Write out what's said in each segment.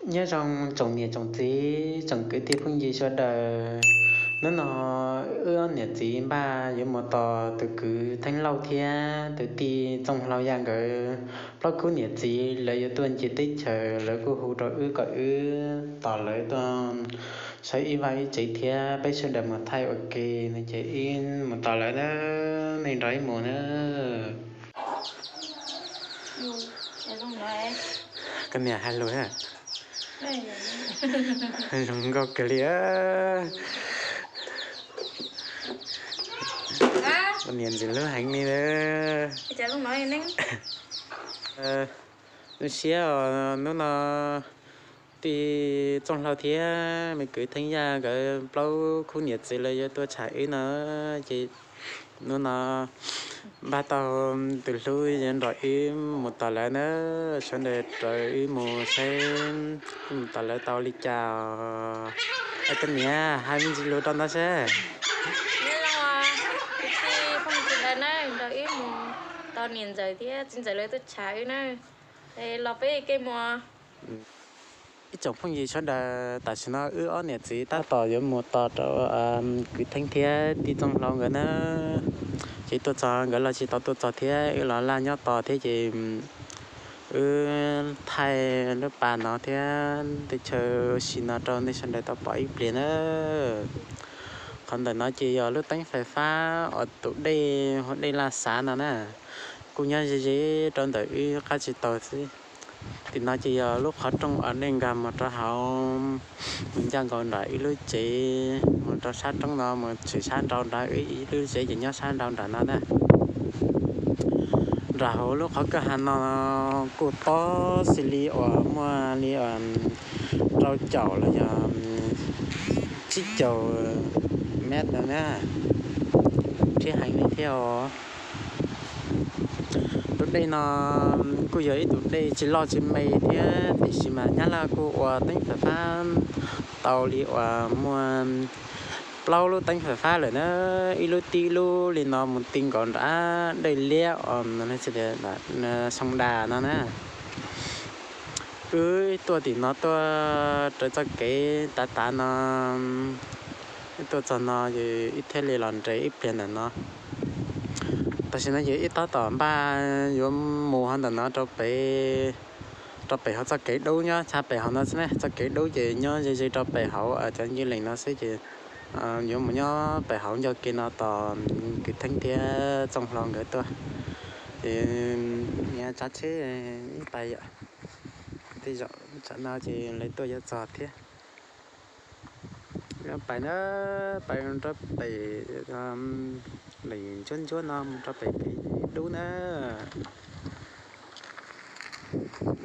Nyob zoo tsoom niam tsoom txiv tsoom kwv tij phooj ywg sawv daws. Hnub no wb ob niam txiv npaj yuav mus tos tus kwv Theeb Lauj thiab tus tij Txooj Hlau Yaj nkawd plaub khub niam txiv, lawv yuav tuaj ncig teb chaws, lawv kuj hu rau wb kom wb tos lawv tuaj saib ib vaj ib tsev thiab peb sawv daws mus thaij ua ke no ces wb mus tos lawv na, nej nrog wb mus na. Koj niam hais lus na. Zoo nkauj kawg li. Koj niam ntxim hlub heev li na. Zoo siab os, hnub no tij Txooj Hlau thiab me kwv Theeb Yaj nkawd plaub khub niam txiv lawv yuav tuaj tsham wb no, ces hnub no npaj tau tus hlub yuav nrog wb mus tos lawv na, sawv daws rau wb mus saib, wb mus tos lawv tau li cas os. Koj niam hais me ntsis lus rau ntawd seb. Nyob zoo kwv tij phooj ywg sawv daws na, nrog wb mus tos niam ntxawm thiab txiv ntxawm lawv tuaj tsham wb na. Es los peb kev mus. Ib tsoom phooj ywg sawv daws, tam sim no wb ob niam txiv tab tom yuav mus tos rau kwv Theeb thiab tij Txooj Hlau nkawd na. Ces tuaj txog nkawd los tsis tau tuaj txog thiab, wb los laj nyob tos thiab ces wb thaij lub pas no thiab tej chaw ua si no rau nej sawv daws tau pom ib pliag na. Qhov ntawm no ces yog lub teeb fais fab uas tus dej hu dej Laj Xav no na, kuj nyob ze ze rau ntawm wb qab tsib taug xwb. Tim no ces yog lub qhov rooj uas dej nkag mus rau hauv, mus ncaj nkaus nram ib lub tsev, mus rau sab roob no mus tshwm sab nraud nrad, wb ib lub tsev ces nyob sab nraud nram no na. Nram hauv lub qhov kwj ha no kuj tob xws li uas muaj li rau caum los yog tsib caum mev no na, thiab heev li thiab os. Tus dej no kuj yog ib tug dej tsis loj tsis me thiab, tiam sis mas Nyab Laj kuj ua teeb fais fab tau li uas muaj plaub lub teeb fais fab lawm na, ib lub tib lub li no mus ti nkaus nram dej liab os, soo das no na. Wb tuaj tim no tuaj raws txoj kev tav tav no, wb tuaj txog no ces wb thiaj li los nres ib pliag ntawm no. Tam sim no ces wb tab tom npaj yuav mus hauv ntawm no rau pem, rau pem hauv txoj kev dub nyob tshaj pem hauv no xwb ne. Txoj kev dub ces nyob ze ze rau pem hauv cov ncig lees no xwb ces yuav mus nyob pem hauv ncauj ke no tos kwv Theeb thiab Txooj Hlau nkawd tuaj. Ces niaj tsav tsheb ib pais yom, tej zaum tsam no ces lawv tuaj yuav txog thiab. Pais na, pais rau pem lees ntsuab ntsuab no mus rau pem kev dub na.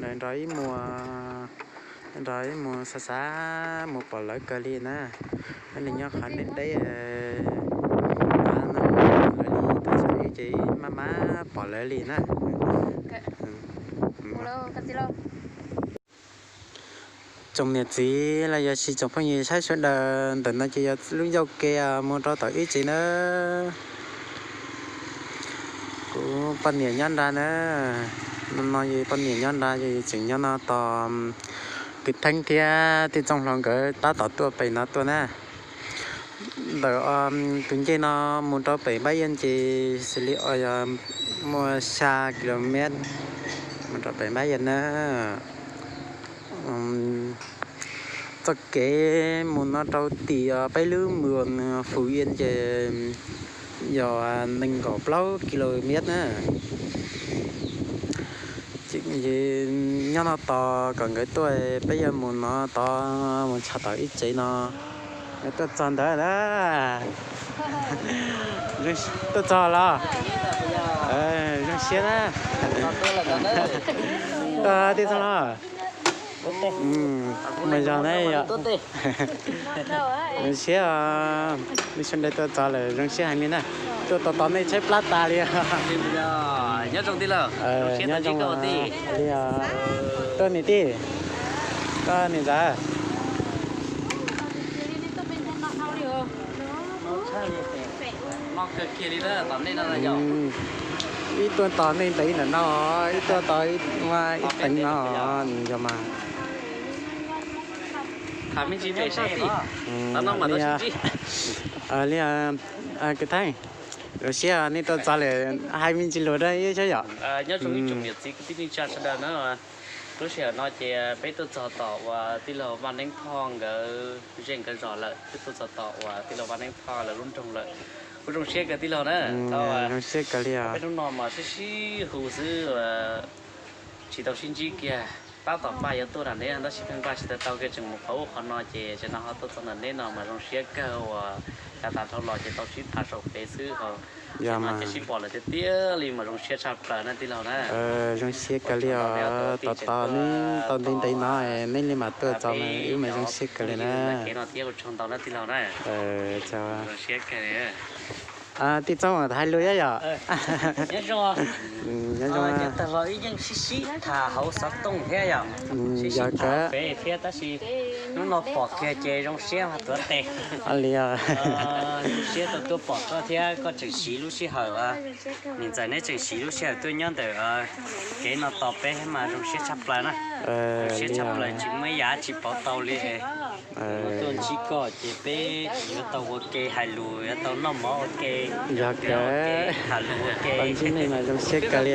Nrog ib muag, nrog ib muag xav xav mus pom lawv kawg li na. Nws nyob qhov deb deb, lawv li tuaj txog ces maj maj pom lawv li na. Tsoom niam txiv los yog tsoom phooj ywg saib sawv daws, ntawm no ces yog lub ncauj ke mus rau tom ib tsev na. Kuv poj niam nyob nrad na, no yog poj niam nyob nrad, yog tseem nyob no tos kwv Theeb thiab tij Txooj Hlau nkawd tab tom tuaj pem no tuaj na. Ntawm tus ncej no mus rau pem Npab Yaj ces xws li yog muaj xya kilomev mus rau pem Npab Yaj na. Txoj kev mus no rau tim peb lub mws Fus Yaj ces yog nees nkaum plaub kilomev na. Nyob no tos kom nkawd tuaj, peb yuav mus no tos, mus tsham tom ib tsev no. Nkawd tuaj txog ntawd na. Tuaj txog los? Zoo siab na. Tuaj tij txog los? Mas zog na yom. Zoo siab, nej sawv daws tuaj txog lawm zoo siab heev li na. Tuaj tos tos nej tshaib plab tas li. Nyob zoo li os. Tuaj niam tij, koj niam ntxawm. Ib tuaj tos nej ntev ntawm no, ib tuaj tos ib teev no yog mas. Hais me ntsis pem seb, tau no mas tau sib ntsib. Li, kwv Theej, zoo siab nej tuaj txog lawm, hais me ntsis lus rau ib seb yom. Nyob zoo ib tsoom niam txiv kwv tij neej tsa sawv daws na, lub sij hawm no ces peb tuaj txog tom uas tij laug Vaj Neeb Thoj nkawd zej nkawd zos lawm, peb tuaj txog tom uas tij laug Vaj Neeb Thoj lawv lub nroog lawm. Kuv zoo siab kawg tij laug na, zoo siab kawg li os. Peb hnub no mas sib sib hu xwb, tsis tau sib ntsib kiag. Tab tom npaj yuav tuaj nram neb tab sis pheej npaj tsis tau tau kiag, tseem mus qhov ub qhov no ces tam sim no ho tuaj txog ntawm neb no mas zoo siab kawg uas yav tas dhau los ces tau sib tham saum fev xwb ho. Ces no ces sib pom lawm tiag tiag li mas zoo siab tshaj plaws na tij laug na. Zoo siab kawg li os, tos tos neb tau ntev ntev no nej li mam tuaj txog mas wb mas zoo siab kawg li na. Kev no thiab ua tsaug ntau na tij laug na. Zoo siab kawg. Tij Txooj hais lus yom. Nyob zoo, nyob zoo. Tag los wb yeej sib sib tham hauv xov tooj thiab yom, sib sib tham pem thiab tab sis hnub no pom kiag ces zoo siab mas tuav tes. Zoo siab tau tuaj pom koj thiab koj tseem siv lub sij hawm, niam ntxawm neb tseem siv lub sij hawm tuaj nyob ntawm kev no tos peb mas zoo siab tshaj plaws na. Zoo siab tshaj plaws tsis muaj ib yam tsis pauv tau li. Tuaj ntsib koj ces peb yuav tau ua ke hais lus, yuav tau noj mov ua ke, yog kawg, tham lus ua ke. Tau ntsib nej mas zoo siab kawg li.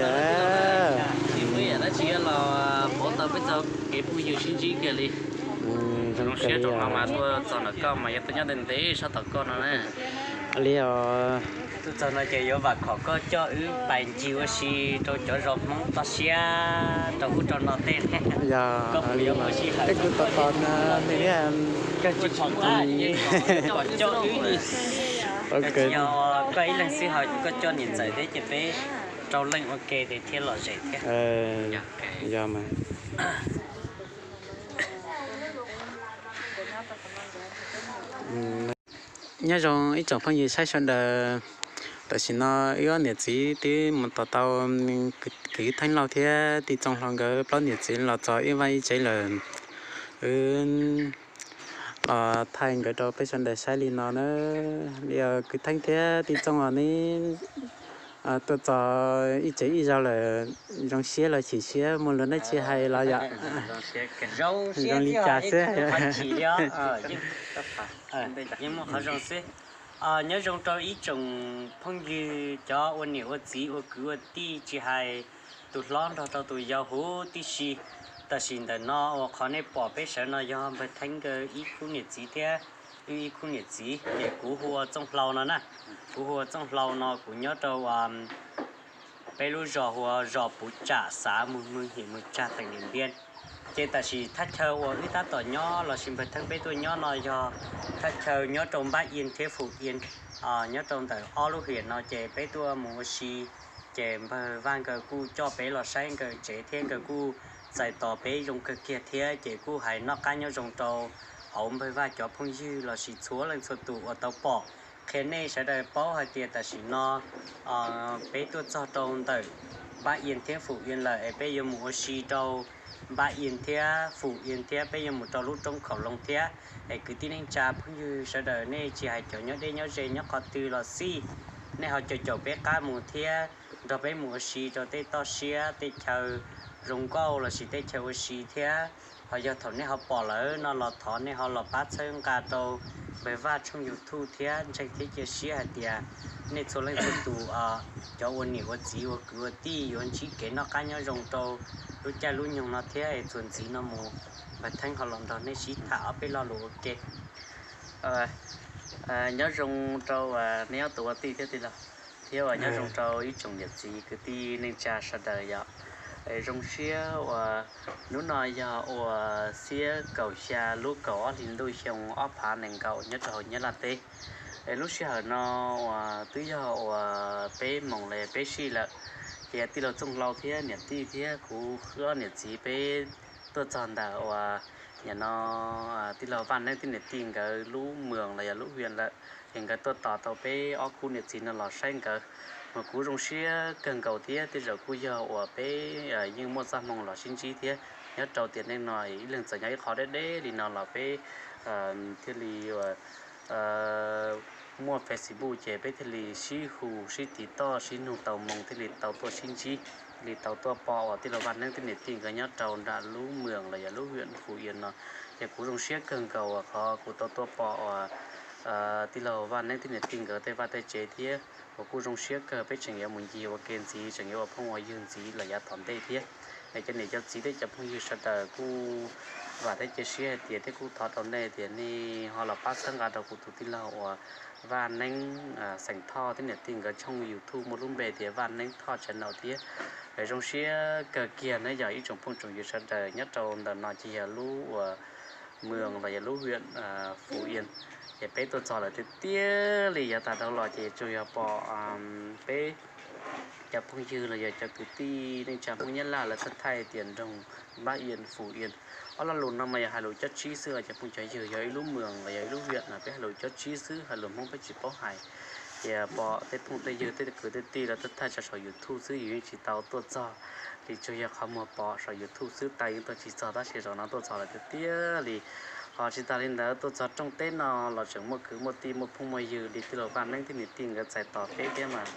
Tsis muaj ib yam dab tsi los pauv tau peb txoj kev phooj ywg sib ntsib kiag li. Zoo siab rau no mas tuaj txog ntawm koj mas yog tuaj nyob ntev ntev sab tom koj no na. Li os. Tuaj txog no ces yuav vam khom koj coj wb pais ncig ua si rau cov zos Hmoob toj siab rau ub rau no tej. Yog, koj puas yuav ua si hawm? Kuv tos tos nws thiab. Koj tsis pom nqa, kom coj wb li. Koj tsis yog koj ib leeg xwb ho koj coj niam ntxawm thiab ces peb rau leej ua ke ces thiaj lom zem thiab. Yog mas. Nyob zoo ib tsoom phooj ywg saib sawv daws, tam sim no wb ob niam txiv twb mus tos tau kwv Theeb Lauj thiab Tij Txooj Hlau nkawd plaub niam txiv los txog ib vaj ib tsev lawm. Wb los thaij nkawd rau peb sawv daws saib li no na. Li kwv Theeb thiab Tij Txooj os, neb tuaj txog ib tsev ib zaug lawm, zoo siab los chim siab, muaj lus dab tsi hais los yom? Zoo li cas xwb? Yeej muaj qhov zoo xwb. Nyob zoo rau ib tsoom phooj ywg, cov ua niam ua txiv ua kwv ua tij, tsis hais tus hlob nrog rau tus yau huv tib si. Tam sim ntawm no uas qhov nej pom peb sawv no yog npawg Theeb nkawd ib khub niam txiv thiab wb ib khub niam txiv, ces kuv hu ua Txooj Hlau no na. Kuv hu ua Txooj Hlau no, kuv nyob rau peb lub zos hu ua zos Puv Tsam, xav Mws Mws, him Mws Tsag, teem Niam Ntiaj. Ces tam sim thaj chaw uas wb tab tom nyob lossis npawg Theeb peb tuaj nyob no yog thaj chaw nyob rau Npab Iab thiab Fum Iab, nyob rau ntawm ob lub hiam no ces peb tuaj mus ua si. Ces npawg Vaj nkawd kuj coj peb los saib nkawd tsev thiab nkawd kuj txais tos peb zoo kawg kiag thiab ces kuj hais noj qab nyob zoo rau hauv npawg Vaj cov phooj ywg lossis txhua leej txhua tus uas tau pom. Qhia nej sawv daws paub hais tias tam sim no peb tuaj txog rau ntawm Npab Iab thiab Fum Iab lawm es peb yuav mus ua si rau Npab Iab thiab Fum Iab thiab peb yuav mus rau lub roob Khaum Loo thiab. Es kwv tij neej tsa phooj ywg sawv daws, nej tsis hais cov nyob deb nyob ze nyob qhov twg los xij, nej ho caum caum peb qab mus thiab nrog peb mus ua si rau tej toj siab tej chaw zoo nkauj lossis tej chaw ua si thiab. Ho yog thaum nej ho pom lawm no los thov nej ho los pab txhawb nqa rau npawg Vaj tshooj YouTube thiab ntseeg thiab cia siab hais tias nej txhua leej txhua tus, cov ua niam ua txiv ua kwv ua tij yuav ntsib kev noj qab nyob zoo rau lub caij lub nyoog no thiab es txuas ntxiv no mus npawg Theeb ho los nrog nej sib tham ob peb lo lus ua ke. Nyob zoo rau nej ob tug ua tij thiab tij laug, thiab uas nyob zoo rau ib tsoom niam txiv kwv tij neej tsa sawv daws yom. Zoo siab uas hnub no yog uas xiab kaum xya lub kaum ob hlis ntuj xyoo ob phav nees nkaum nyob rau hauv Nyab Laj teb. Es lub sij hawm no uas twb yog uas peb moos li peb sij lawm, ces tij laug Txooj Hlau thiab niam tij thiab kuv ob niam txiv peb tuaj txog ntawm uas nim no tij laug Vaj Neeb thiab niam tij nkawd lub moos los yog lub hiam lawm, es nkawd tuaj tos tau peb ob khub niam txiv no los saib nkawd. Mas kuv zoo siab kawg nkaus thiab tej zaum kuj yog uas peb yeej muaj txoj hmoo los sib ntsib thiab nyob rau tiam neej no ib leeg txawm nyob ib qho deb deb li no los peb thiaj li muaj Facebook ces peb thiaj li sib hu sib tiv toj sib nug tau moo thiaj li tau tuaj sib ntsib. li tau tuaj pom uas tij laug Vaj Neeb thiab niam tij nkawd nyob rau nram lub moos los yog lub huyện Phú Yên no. Ces kuv zoo siab kawg nkaus uas qhov kuv tau tuaj pom uas tij laug Vaj Neeb thiab niam tij nkawd tej vaj tej tsev thiab. Uas kuj zoo siab kawg, peb tseem yuav mus ncig ua ke ntxiv, tseem yuav ua phooj ua ywg ntxiv los yav tom ntej thiab. Es cov niam cov txiv thiab cov phooj ywg sawv daws kuj vam thiab cia siab hais tias thiab kuj thov rau nej tias nej ho los pab txhawb nqa rau kuv tus tij laug uas Vaj Neeb xeem Thoj thiab niam tij nkawd tshooj YouTube muaj lub npe tias Vaj Neeb Thoj channel thiab. Es zoo siab kawg kiag na yog ib tsoom phooj tsoom ywg sawv daws nyob rau ntawm no ces yog lub uas moos los yog lub huyện Phú Yên. Ces peb tuaj txog lawm tiag tiag li, yav tas dhau los ces tsuas yog pom peb cov phooj ywg los yog cov kwv tij neej tsa Hmoob Nyab Laj lawv txhaj thaij tias nroog Bắc Yên, Phú Yên. Ob lo lus no mas yog hais lus cob tsib xwb os cov phooj cov ywg, yog ib lub moos los yog ib lub huyện no peb hais lus cob tsib xwb, hais lus Hmoob peb tsis paub hais. Ces pom tej phooj tej ywg tej kwv tej tij lawv txhaj thaij tso saum YouTube xwb, yus yeej tsis tau tuaj txog li, tsuas yog qhov muag pom saum YouTube xwb, tau yeej tuaj tsis txog, tab sis zaum no tuaj txog lawm tiag tiag li. Ho tsis tas li ntawd tuaj txog rooj teb no los tseem muaj kwv muaj tij muaj phooj muaj ywg li tij laug Vaj Neeb thiab niam tij nkawd txais tos peb thiab mas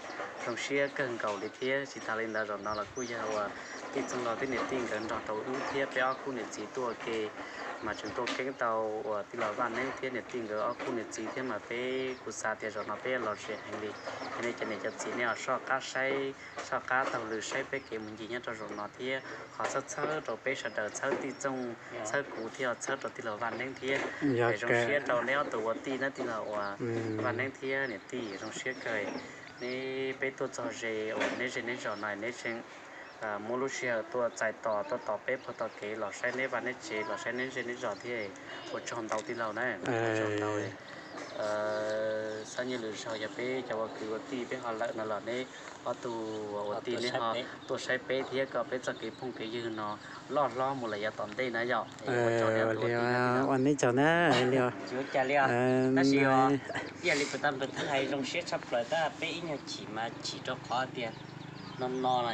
zoo siab kawg nkaus li thiab. Tsis tas li ntawd zaum no los kuj yog uas tij Txooj Laug thiab niam tij nkawd nrog rau wb thiab peb ob khub niam txiv tuaj ua ke mas tseem tuaj keeb tau uas tij laug Vaj Neeb thiab niam tij nkawd ob khub niam txiv thiab mas peb kuj xav tias zaum no peb los ze heev li. Es nej cov niam cov txiv nej ho soj qab saib, soj qab taug lw saib peb kev mus ncig nyob rau zaum no thiab ho txhawb txhawb rau peb sawv daws, txhawb tij Txooj, txhawb kuv thiab txhawb rau tij laug Vaj Neeb thiab. Es zoo siab rau neb ob tug ua tij na, tij laug uas Vaj Neeb thiab niam tij, zoo siab kawg. Neb peb tuaj txog ze uas neb zej neb zos no neb tseem muab lub sij hawm tuaj txais tos tuaj tos peb puag tom kev los saib neb vaj neb tsev los saib neb zej neb zos thiab. Ua tsaug ntau tij laug na, ua tsaug ntau. Xav nyob lwm zaus yog peb cov ua kwv ua tij peb ho lawm no los neb ob tug ua tij neb ho tuaj saib peb thiab kom peb txoj kev phooj kev ywg no loj hlob mus lawm yav tom ntej na yom. Ua tsaug li, ua neb tsaug na li. Tab sis ib yam li kuv tau npawg Thawj hais zoo siab tshaj plaws tab peb ib nyuag chim mas chim rau qhov tias no no no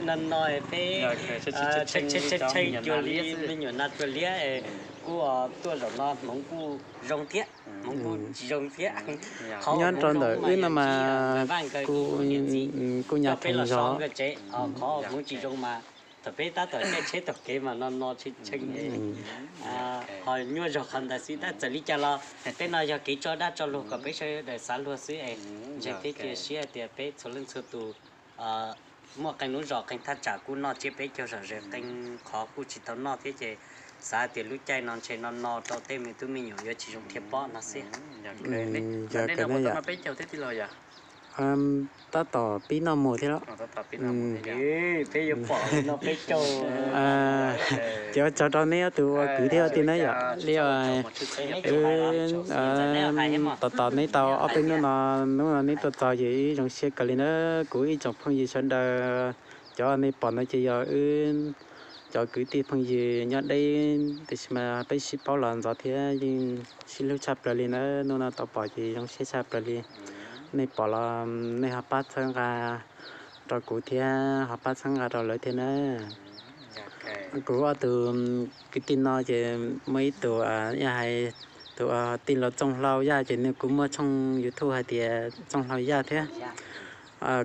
no no peb tshee cua li me nyuam nas cua liab kuj tuaj zaum no hmoov kuj zoo thiab, hmoov kuj tsis zoo thiab. Nyob rau ntawm wb no mas kuj nyuaj kheev zog. Qhov hmoov tsis zoo mas thaum peb tab tom caij tsheb taug kev mas no no tshee tshee. Ho nyuaj zog qhov ntawd xwb tab txawm li cas los tej no yog kev tso dag tso luag kom peb sawv daws xav luag xwb es ntseeg thiab cia siab tias peb txhua leej txhua tus muaj qee lub zos qee thaj tsam kuj noj tsiab peb caug zom zaws, qee qhov kuj tsis tau noj thiab ces xav tias lub caij no ntshe no no rau tej me tub me nyuam yuav tsis zoo thiaj pob no xwb. Yog kawg ne yom. Tab tom pib noj mus thiab los. Peb yuav pom no peb caug. Ces ua tsaug rau neb ob tug ua kwv thiab ua tij na yom. Li tom tom neb tau ob peb hnub no, hnub no neb tuaj txog ces wb zoo siab kawg li na. Kuv ib tsoom phooj ywg sawv daws, cov nej pom no ces yog wb cov kwv tij phooj ywg nyob deb, tiam sis mas peb sib paub los ntxov thiab yeej sib hlub tshaj plaws li na. Hnub no tau pom ces zoo siab tshaj plaws li. Nej pom los nej ho pab txhawb nqa rau kuv thiab ho pab txhawb nqa rau lawv thiab na. Kuv ob tug kwv tij no ces muaj ib tug, yog hais tus tij laug Txooj Hlau Yaj ces nws kuj muaj tshooj YouTube hais tias Txooj Hlau Yaj thiab.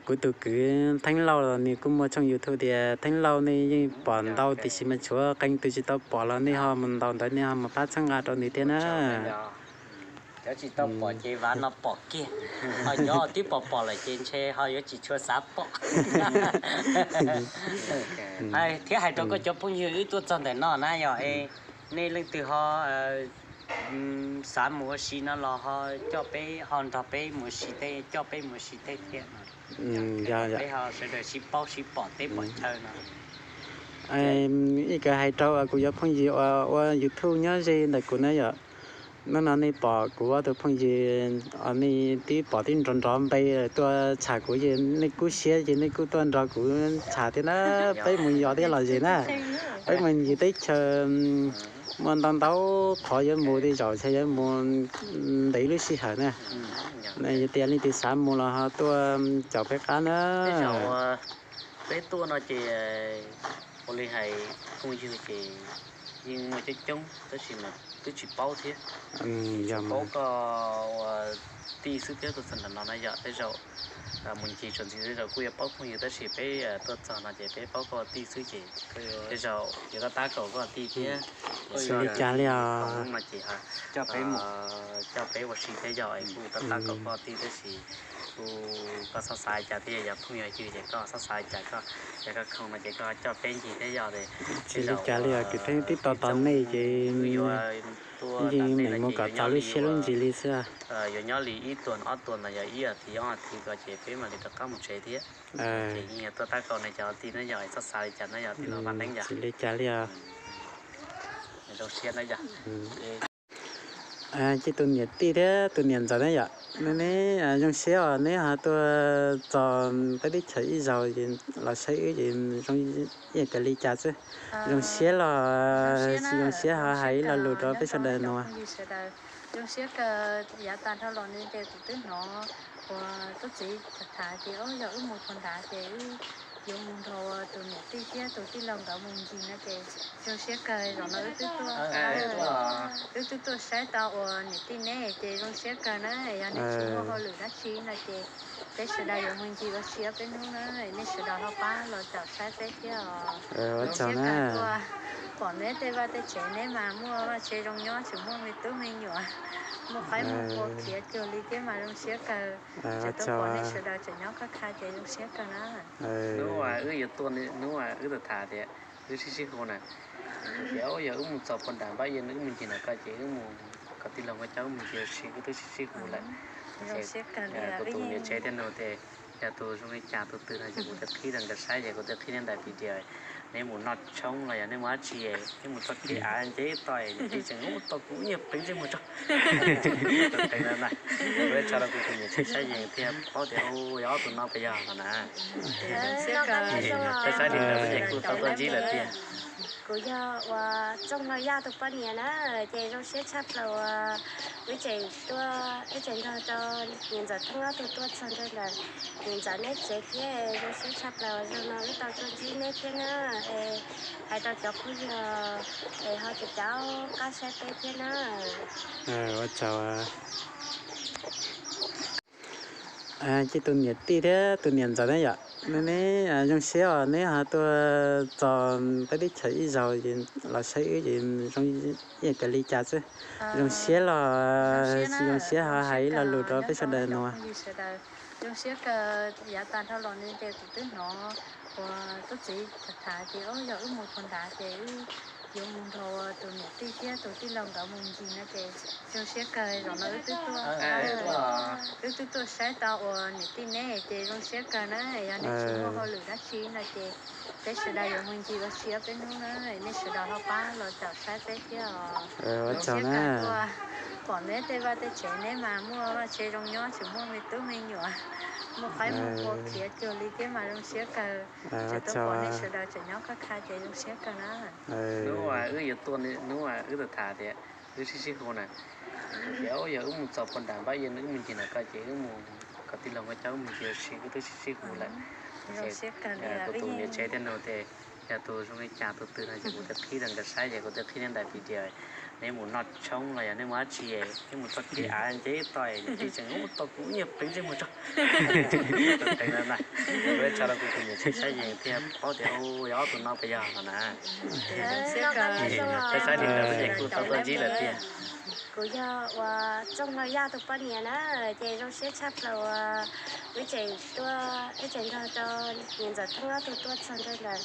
Kuv tus kwv Theeb Lauj los nws kuj muaj tshooj YouTube tias Theeb Lauj, nej yeej pom ntau tiam sis mas tshuav qee tus tsis tau pom los nej ho mus ntaus ntawd nej ho mus pab txhawb nqa rau nws thiab na. Cov tsis tau pom ces vav no pom kiag, ho cov twb pom pom lawm ces ntshe ho yuav tsis tshua xav pom. Thiab hais rau koj cov phooj ywg wb tuaj txog ntawm no na yog nej leej twg ho xav mus ua si no los ho coj peb ho nrog peb mus ua si thiab, coj peb mus ua si thiab thiab no. Peb ho sawv daws sib paub sib pom teb pom chaw no. Ib kawg hais rau kuv cov phooj ywg uas ua YouTube nyob ze ntawm kuv na yom. Hnub no nej pom kuv ob tug phooj ywg, nej twb pom twb nrov nrov npe tuaj tsham kuv ces nej kub siab ces nej kuj tuaj nrog kuv tsham thiab na. Peb mus yos thiab los ze na, peb mus ncig teb chaws muaj ntau ntau qhov yuav mus, tej zaum ntshe yuav mus ntev lub sij hawm na. Yog tias leej twg xav mus los ho tuaj caum peb qab na. Peb tuaj no ces ua li hais phooj ywg ces yeej muaj coob coob tab sis mas twb tsis paub thiab. Tsis paub koj ua tij xwb thiab tuaj txog ntawm no na yom, tej zaum Mus ncig txuas ntxiv tej zaum kuj yuav paub phooj ywg tab sis peb tuaj txog no ces peb paub koj tij xwb ces tej zaum yuav tab tab kaum koj tij thiab. Tsis li cas li os. No ces coj peb ua si thiab yog es kuj tab tab kaum koj tij tab sis kuj koj xob xav li cas thiab yog phooj yog ywg ces koj xob xav li cas koj, yog koj khoom no ces koj coj peb ncig thiab yog es tsis li cas li os, kwv tij, tib tos tos nej ces yeej meem mus kom txaus lub siab lub ntsws li xwb. Yuav nyob li ib tuas ob tuas ntawd yog ib as thiv ob as thiv ko ces peb mam li rov qab mus tsev thiab. Ces yeej yog tuaj tab kaum nej cov tij na yog xob xav li cas na yog tij laug Vaj Neeb yog. Tsis li cas li os. Zoo siab na yog. Ces tus niam tij thiab tus niam ntxawm na yom, neb zoo siab os, neb ho tuaj txog peb teb chaws ib zaug los saib wb ces zoo ib yam li cas xwb. Zoo siab los tsis zoo siab ho hais ib lo lus rau peb sawv daws no. Zoo siab kawg, yav tas dhau los no ces kuv twb hnov uas tub txiv tham tias yog wb mus puag nrad ces wb yuav mus nrog tus niam tij thiab tus tij laug nkawd mus ncig no ces zoo siab kawg zaum no wb twb tuaj, wb twb tuaj saib tau uas niam tij neb ces zoo siab kawg na. Yog neb tsis muaj hauj lwm dab tsi no ces peb sawv daws yuav mus ncig ua si ob peb hnub na, nej sawv daws ho pab los caum saib peb thiab os. Zoo siab kawg tuaj pom neb tej vaj tej tsev, neb mas muaj vaj tsev zoo nyob tseem muaj me tub me nyuam, muaj qaib muaj npua khiav cuag li thiab mas zoo siab kawg. Tseem tuaj pom nej sawv daws tseem nyob khab kha ces zoo siab kawg na. Hnub uas wb yuav tuaj, hnub uas wb tham tias wb sib sib hu na, tias yog wb mus txog puag nram npab yej wb mus ncig nram ko ces wb mus kom tij laug nkawd coj wb mus ncig ua si, wb twb sib sib hu lawm. Kuv tus niam tsev thiaj nug tias yog tus zoo li cas tus twg no ces kuv thiaj qhib rau nkawd saib ces kuv thiaj qhib neb daim video, neb mus noj tshoob los yog neb mus dab tsi, neb mus txoj kev av nceb toj es tij tseem tau kuv ib nyuag pleev ntsej muag tso. Kuv tso rau kuv tus niam tsev saib ces thiaj paub tias yog ob tug no puas yog no na. Saib saib li ntawd ces kuj tau tuaj ntsib lawm tiag. Kuv yog uas Txooj Nau Yaj tus poj niam na, ces zoo siab tshaj plaws uas wb tseem tuaj, wb tseem nrog rau niam ntxawm Thoob ob tug tuaj txog nrog ntawm niam ntxawm neb tsev thiab. Zoo siab tshaj plaws uas zoo no wb tau tuaj ntsib neb thiab na. Es hais rau cov phooj ywg es ho caum caum qab saib peb thiab na. Ua tsaug. Ces tus niam tij thiab tus niam ntxawm na yom, neb zoo siab os, neb ho tuaj txog peb teb chaws ib zaug los saib wb ces zoo ib yam li cas xwb. Zoo siab los tsis zoo siab ho hais ib lo lus rau peb sawv daws no. Zoo siab kawg, yav tas dhau los no ces kuv twb hnov uas tub txiv tham tias yog wb mus puag nrad ces wb yuav mus nrog tus niam tij thiab tus tij laug nkawd mus ncig no ces zoo siab kawg zaum no wb twb tuaj, wb twb tuaj saib tau uas niam tij neb ces zoo siab kawg na. Yog neb tsis muaj hauj lwm dab tsi no ces peb sawv daws yuav mus ncig ua si ob peb hnub na, nej sawv daws ho pab los caum saib peb thiab os. Zoo siab kawg tuaj pom neb tej vaj tej tsev, neb mas muaj vaj tsev zoo nyob tseem muaj me tub me nyuam, muaj qaib muaj npua khiav cuag li thiab mas zoo siab kawg. Tseem tuaj pom nej sawv daws tseem nyob khab kha ces zoo siab kawg na. Hnub uas wb yuav tuaj, hnub uas wb tham tias wb sib sib hu na, tias yog wb mus txog puag nram npab yej wb mus ncig nram ko ces wb mus kom tij laug nkawd coj wb mus ncig ua si, wb twb sib sib hu lawm. Kuv tus niam tsev thiaj nug tias yog tus zoo li cas tus twg no ces kuv thiaj qhib rau nkawd saib ces kuv thiaj qhib neb daim video, neb mus noj tshoob los yog neb mus dab tsi, neb mus txoj kev av nceb toj es tij tseem tau kuv ib nyuag pleev ntsej muag tso. Kuv tso rau kuv tus niam tsev saib ces thiaj paub tias yog ob tug no puas yog no na. Saib saib li ntawd ces kuj tau tuaj ntsib lawm tiag. Kuv yog uas Txooj Nau Yaj tus poj niam na, ces zoo siab tshaj plaws uas wb tseem tuaj, wb tseem nrog rau niam ntxawm Thoob ob tug tuaj txog nrog ntawm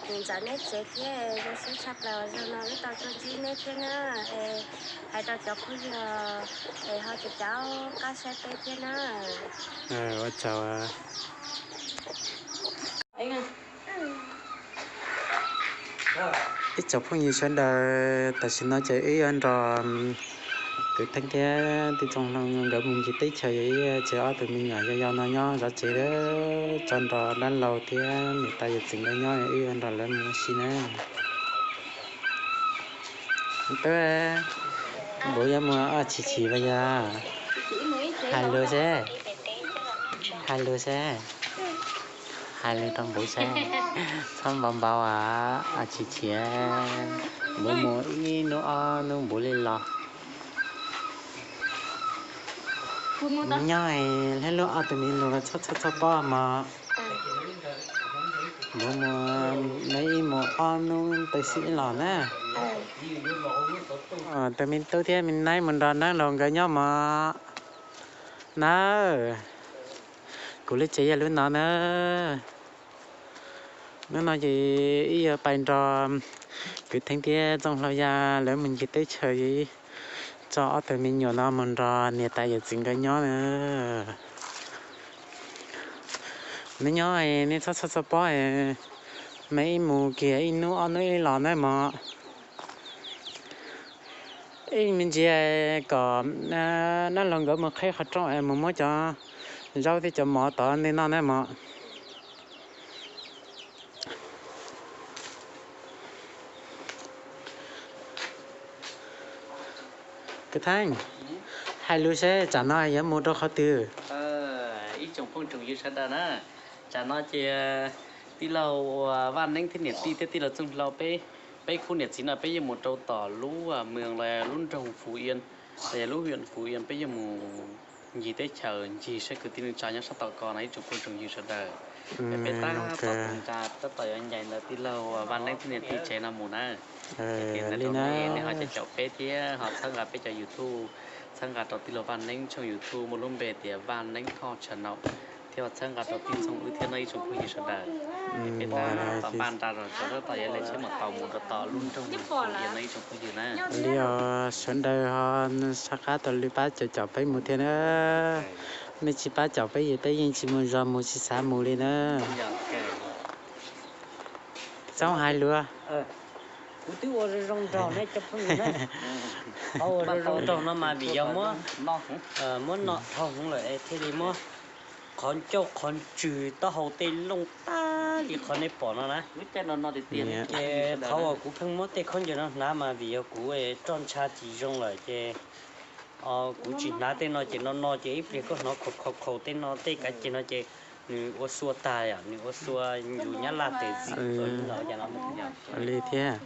niam ntxawm neb tsev thiab. Zoo siab tshaj plaws uas zoo no wb tau tuaj ntsib neb thiab na. Es hais rau cov phooj ywg es ho caum caum qab saib peb thiab na. Ua tsaug. Ib tsoom phooj ywg sawv daws, tam sim no ces wb yuav nrog kwv Theeb thiab tij Txooj Hlau nkawd mus ncig teb chaws, yog ib tsev ob tug me nyuam yau yau no nyob zov tsev, tso nrog dab laug thiab niam tais yawm txiv nkawd nyob, wb yuav nrog lawv mus ua si na. Tub, npuv yuav mus os, chim chim vas yog. Hais lus seb, hais lus seb, hais lus rau npuv seb, txhob npau npau os, chim chim. Npuv mus ib hnub ob hnub npuv li los. Nyob hle lub ob tug me lug txhob txhob txhob pob mog. Mus mus, neb ib mus ob hnub tau xib ib los na. Tus me tub thiab me naib mus nrog Neeb Laug nkawd nyob mog. Na, kuv lub tsev yog lub no na. Hnub no ces wb yuav pais nrog kwv Theeb thiab Txooj Hlau Yaj lawv mus ncig teb chaws, tso ob tug me nyuam no mus nrog niam tais yawm txiv nkawd nyob na. Neb nyob, neb txhob txhob txhob pob, neb ib mus kiag ib hnub ob hnub ib los na mog. Ib me ntsis kom Neeb Laug nkawd mus qhib qhov rooj es mus muab cov zaub thiab cov mov tod ntej noj na mog. Kwv Theeb, hais lus seb tsam no yuav mus rau qhov twg? Ib tsoom phooj tsoom ywg sawv daws na, tsam no ces tij laug Vaj Neeb thiab niam tij thiab tij laug Txooj Hlau peb, peb khub niam txiv no peb yuav mus rau tom lub moos los lub nroog Fuv Iab, los yog lub huyện Phú Yên, peb yuav mus ncig teb chaws ncig saib kwv tij neej tsa nyob sab tom ko no ib tsoom phooj tsoom ywg sawv daws. Peb tab tom tab tom yuav ncaim ntawm tij laug Vaj Neeb thiab niam tij tsev no mus na. Li no nej ho caum caum peb thiab ho txhawb nqa peb cov YouTube, txhawb nqa rau tij laug Vaj Neeb tshooj YouTube muaj lub npe tias Vaj Neeb Thoj Channel, thiab ho txhawb nqa rau tij Txooj wb thiab no ib tsoom phooj ywg sawv daws. Peb tab tom npaj nra zog tab tom yuav lem tsheb mus tau mus rau tom lub nroog Fuv Iab no ib tsoom phooj ywg na. Li os, sawv daws ho sab qab tau li pab caum caum peb mus thiab na. Nej tsis pab caum peb ces peb yeej tsis muaj zog mus tsis xav mus li na. Txhob hais lus. Kuv twb ua zoo zoo nraug nej cov phooj ywg na. Qhov ua zoo zoo nraug no mas vim yog muab, muab noj dhau hwv lawm es thiaj li muab qhov ncauj qhov ntswg taub hau tej looj tag li qhov nej pom no na. Ces qhov uas kuv pheej muab tej khaub ncaws no hnav mas vim yog kuv roj ntsha tsis zoo lawm ces kuv tsis hnav tej no ces no no ces ib pliag koj hnov khaus khaus khaus tej no tej kav ceg no ces nws ua xua tag yom, nws ua xua yus nyab laj tes txim li thiab.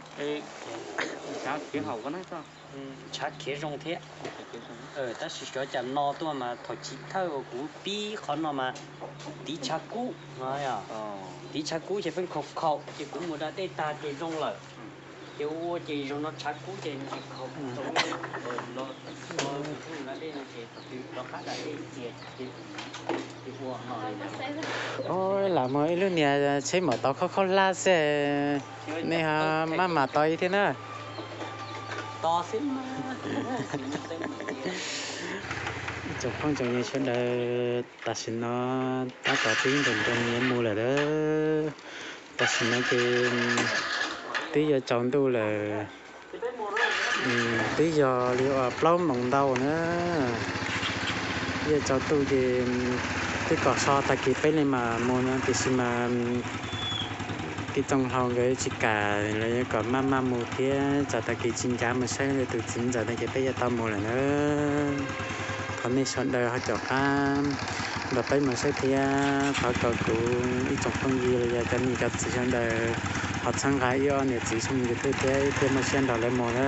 Ntshav khiav zoo thiab. Tab sis xyov cas no tuaj mas thaum chiv thawj uas kuv pib qhov no mas tiv tshav kub no, tiv tshav kub ces pheej khaus khaus ces kuv mus da dej tag ces zoo lawm. Ces ua ces zaum no tshav kub ces tsis khaus khaus no, da dej no ces rov qab da dej tiag ces ua no. Lam muaj ib lub niag tsheb maum tau khaub khaub hlab xwb, nej ho maj mam tau ib thiab na. Tsoom phooj tsoom ywg sawv daws, tam sim no tab tom twb nroos nroos yuav mus lawm. Tam sim no ces twb yuav tsaus ntuj lawm, twb yog li uas plaub moos ntau na. Yuav tsaus ntuj ces twb kom so tag kis peb li mam mus no tiam sis mas tij Txooj Hlau nkawd tsis kam, lawv yuav kom maj maj mus thiab tsam tag kis tsis ncav mus saib tus txiv ntxawm no ces peb yuav tau mus lawm na. Thov nej sawv daws ho caum qab nrog peb mus saib thiab thov kom kuv ib tsoom phooj ywg los yog cov niam cov txiv sawv daws ho txhawb nqa ib ob niam txiv tshooj YouTube thiab ib pliag muaj siab nrog lawv mus na.